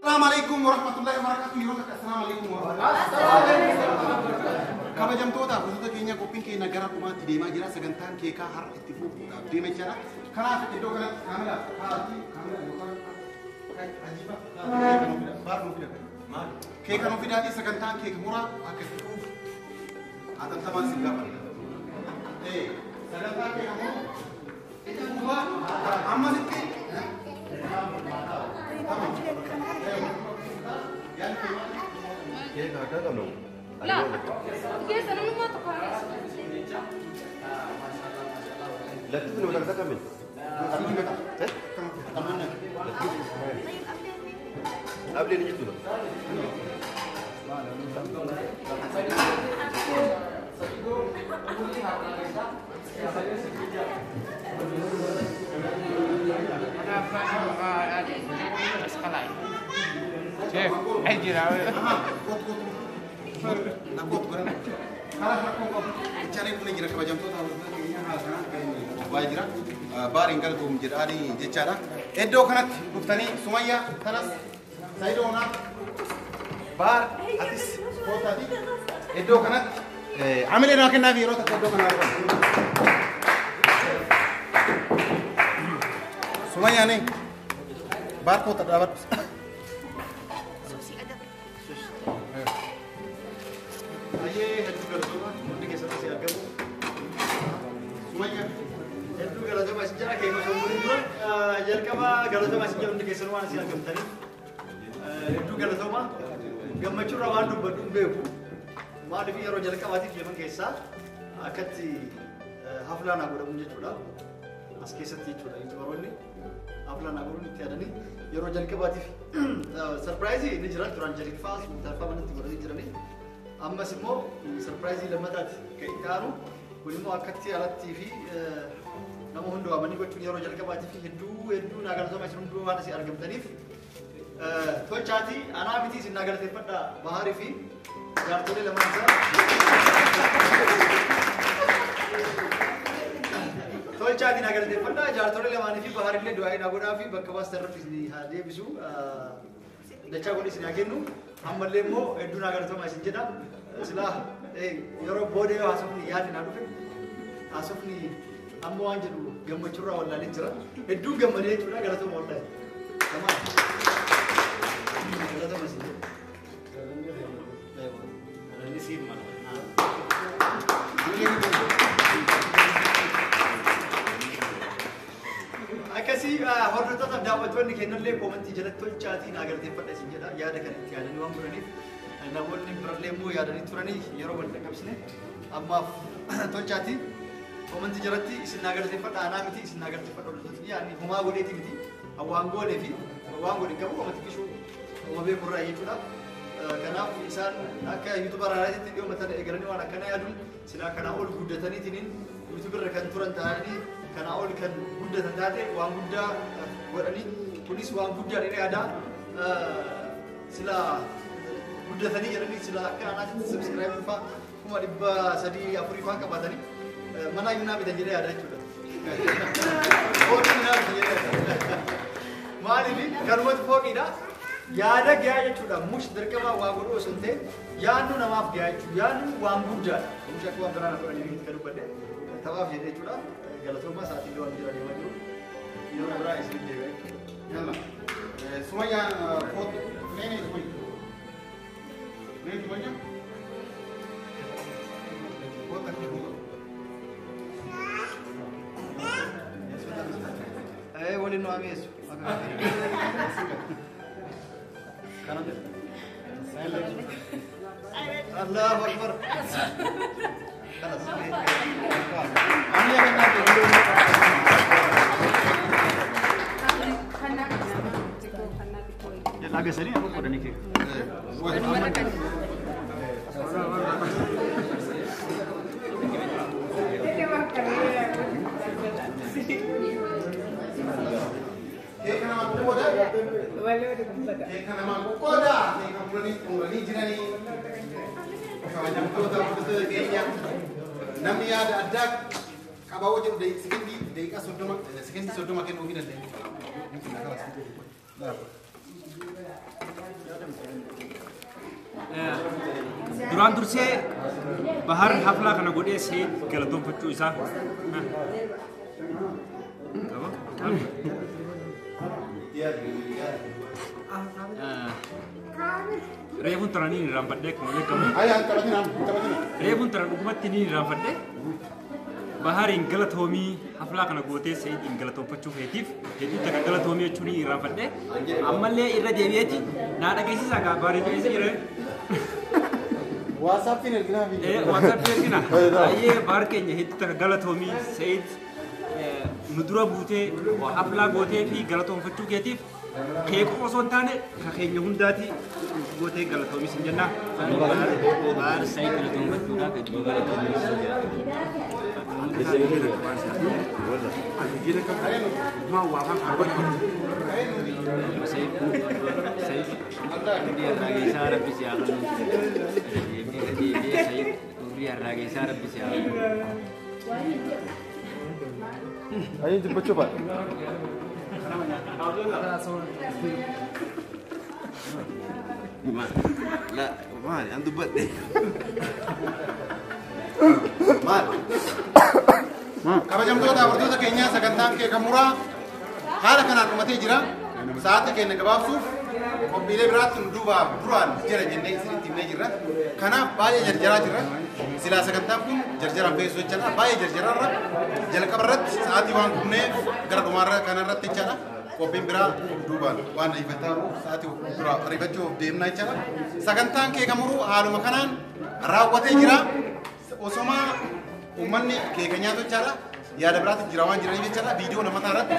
Assalamu alaikum warahmatullahi wabarakatuh. Yeroo takka assalamu alaikum warahmatullahi. Kabajamtoota hordoftoota keenya, qophiin keenya gara dhumaatti deemaa jira. Sagantaan keekaa har'a itti fufuudhaaf deemaa jira. Kanaaf iddoo kanatti kaameraa haati kaameraa yookaan ajiiba baar nuu fida. Keeka nuu fidaati, sagantaan keeka muraa akka itti fufu hatattamaan sin gaafadha. Sagantaan keeka muraa itti fufaa ammasitti. Tamam. Keeka akka qabnu. لا keessa namummaa tokko haa Lakkisni wal akka kamin. Ablee ni jirtu. Chef, ay jira. Nakoot godhan. Karaa rakkoon qabu. Ichaanee dhufne jira, kabajamtoota hordoftoota keenya, haala kanaan kan inni qophaa'ee jira. Baariin galtuum jedhaanii jechaadha. Iddoo kanatti dhuftanii Sumayyaa kanas Sayidoonaa baar atis kootaati iddoo kanatti amilee naa kennaafi yeroo takka iddoo kana argamu. Sumayyaa ne baar koota dhaabadhu. Baay'ee hedduu galatooma, hundi keessatti si argamu. Sumayyaa. Hedduu galatooma isin jala keessa osoo hin dura jalqaba galatooma isin jala hundi keessan waan isin argamtaniif. Hedduu galatooma, gammachuurraa waan dubbadhu hin beeku. Maaliif yeroo jalqabaatiif Yemen keessaa akkatti haflaa naa godhamu jechuudha. As keessatti jechuudha, YouTuberoonni haflaa naa godhuun itti yaadanii yeroo jalqabaatiif surprise ni jira duraan jalqabaa tarfaa manatti godhanii jiranii. Ammas immoo surprise lammataati kan itti aanu. Kun immoo akkatti alattii fi nama hunda waamanii gochuun yeroo jalqabaatiif hedduu hedduu naa galatooma isin hunduu waan asii argamtaniif. Tolchaati anaa miti, isin naa galateeffadha, Baharii fi jaartolee lamaan isaa. Tolchaati naa galateeffadha, jaartolee lamaanii fi Baharillee du'aa naa godhaa fi bakka baas tarratti isin haa deebisu. Dachaa godhi isin haa kennu. Ammallee immoo hedduu naa galatooma isin jedha. Silaa yeroo booda yoo haasofni yaadni naa dhufe, haasofni amma waan jedhu gammachuurraa wallaalee jira. Hedduu gammadee jechuudha, galatooma wallaahi. Tamaa. Galatooma isin jedha. Inni siif mala. Akkasii hordoftoota daawwattoonni kennallee comment jalatti tolchaatii naa galateeffadha isin jedha, yaada kan itti yaadanii waan godhaniif namoonni birallee immoo yaadanii turanii yeroo wal dhaqqabsine ammaaf tolchaatii comment jalatti isin naa galateeffadha, anaa miti, isin naa galateeffadha hordoftoonni. Yaani homaa godheeti miti, waan goonee fi waan godhe qabu comment qishuu homa beekurraa jechuudha. Kanaaf isaan akka YouTuber haaraatti dhiyoo mataa eegalanii waan akkana yaaduun silaa kanaa ol guddataniitiin YouTube irra kan turan ta'anii kanaa ol kan guddatan taate waan guddaa godhanii, kunis waan guddaa dheeree yaadaa silaa guddatanii jedhanii silaa akka anaatti subscribe fa'aa 300,000 4 fa'aa qabaatanii mana iyyuu naa bitan jedhee yaada jechuudha. Fooqii naa bitan jedhee yaada. Maaliif kanumatu fooqiidha. Yaada gahaa jechuudha. Mush dirqama waa godhuu osoo hin ta'in yaadnu namaaf gahaa jechuudha. Yaadnu waan guddaadha. Mush akka waan biraa na godhanii kan dubbadhe taphaaf jedhee jechuudha. Galatoomaa, sa'aatii waan jira deemaa jiru. Yeroo biraa isin deebi'a jechuudha. Yalla. Sumayyaan kootu. Nee nee Sumayya. Nee Sumayya. Kootu akka fuula. Waliin nu ameessu. Kana jedhu. Allahu Akbar. Kalas. Amilee kennaa. Agasanii amma qoodanii kee. Walumarra kan Keeka namaa qoqqooda. Keeka namaa qoqqooda. Keeka muranii xumuranii jiranii. Kabajamtoota hordoftoota keenya, namni yaada addaa qabaa hojii sekendii daqiiqaa 30, sekendii 30 kennuufii dandeenya. Duraan dursee Bahar haflaa kana godhee Said galatoonfachuu isaa. Reefuun tana ni irraanfadhee akkuma beekamu. Reefuun tana dhugumatti ni irraanfadhee Bahariin galatoomii haflaa kana gootee Sa'idiin galatoonfachuu feetiif hedduu takka galatoomii jechuun ni irraanfadhee ammallee irra deebi'eeti naa dhageessisaa gaa Bahariin keessa jira. WhatsAppiin erginaa fi. WhatsAppiin erginaa. Baay'ee Bahar keenya hedduu takka galatoomii Sa'id nu dura buutee haflaa gootee fi galatoonfachuu keetiif kee qofa osoo hin taane ka keenya hundaati gootee galatoomii sin jenna. Bahar Said galatoonfachuudhaaf hedduu galatoomii sin jenna. Ayo jemput coba. La, maal, an dubbadhe. Maal? Kabajamtoota hordoftoota keenyaa sagantaan keeka muraa haala kanaan dhumatee jira. Sa'aatii keenya gabaabsuuf qophiilee biraatti nu duubaa duraan jira jennee isinitti himnee jirra. Kanaaf baay'ee jarjaraa jirra. Silaa sagantaan kun jarjaraan feessu jechaadha. Baay'ee jarjaraarra jalqaba irratti sa'aatii waan gubneef gara dhumaarra kanarratti jechaadha. Qophiin biraa duubaan waan ariifataa sa'aatii dura ariifachuuf deemnaa jechaadha. Sagantaan keeka muruu haaluma kanaan raawwatee jira. Osoma uummanni keeka nyaatu jechaadha. Yaada biraatti jira waan jiraniif jechaadha. Viidiyoo lammataa irratti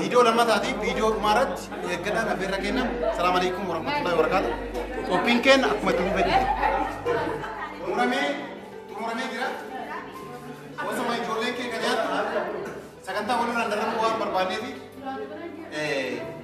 viidiyoo lammataa fi viidiyoo dhumaa irratti eeggadhaan affeerra kenna. Salaamu alaikum warahmatullahi wabarakatuh. Qophiin keenya akkuma itti fufetti xumuramee jira. Osoma ijoolleen keeka nyaattu sagantaa walirraan darramu waan barbaanneefi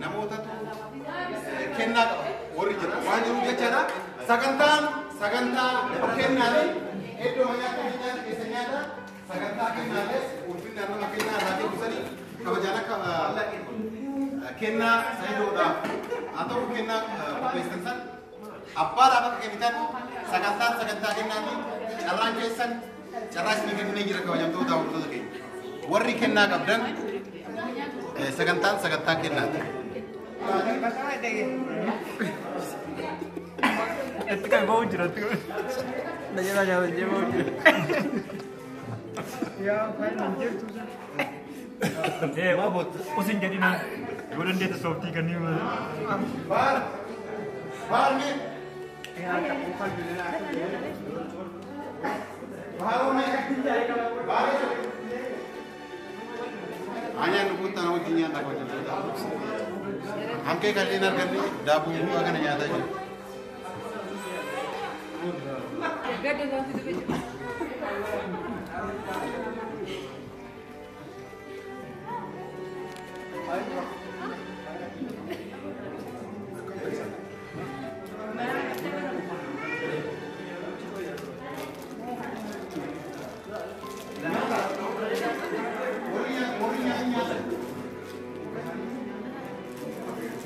namootatu kennaa qaba warri jira waan jiruuf jechaadha. Sagantaan sagantaa kennaati iddoo nyaata nyaata keessa nyaata sagantaa kennaates ulfinna nama kennaa irraa kennu kabajaan akka kennaa Sa'idoodhaaf haa ta'u kennaa qopheessan san abbaadhaaf akka kennitan sagantaan sagantaa kennaati carraan keessan carraa isinii kenninee jira kabajamtoota hordoftoota keenya. Warri kennaa qabdan sagantaan sagantaa kennaati. Itti kan ba'u jira. Usin jedhina yoo dandeette sooftii kanneen malee. Baar baar mee baaroo mee baar Anyaan kun tana wajjin nyaata kabajamtoota. Hankee kanneen arganne daaboo bu'aa kana nyaataa jiru.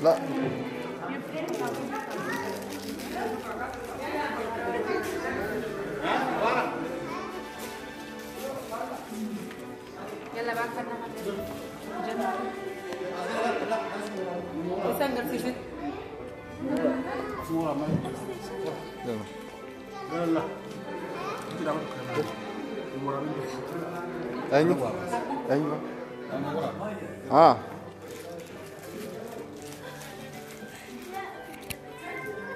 La. يلا بقى ايوه ايوه اه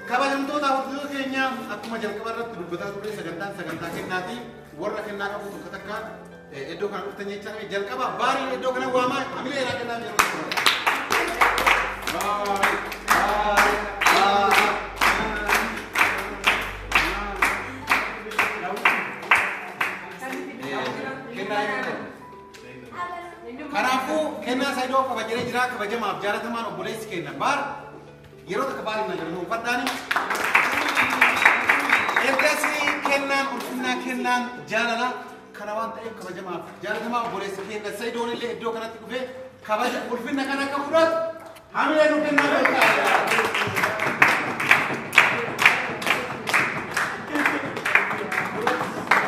Kabajamtoota hordoftoota keenya akkuma jalqaba irratti dubbataa turre sagantaan sagantaa kennaati warra kennaa qabu tokko takkaan iddoo kana dhuftan jechaa jalqaba baariin iddoo kana waamaa hamilee irraa kennaa yeroo tokko. Baari baari baari. Kennaa eeggatan. Kanaafuu kennaa Saayidoo kabajamee jira kabajamaaf jaalatamaan obboleessi kenna baar yeroo takka baariin na jedhamu uffadhaani. Ergasii kennaan ulfinnaa kennaan jaalala kana waan ta'eef kabajamaaf jaalatamaa obboleessi kenna Saayidoon illee iddoo kanatti dhufee kabaja ulfinna kana akka fudhatu hamilee nu kennaa beekaa.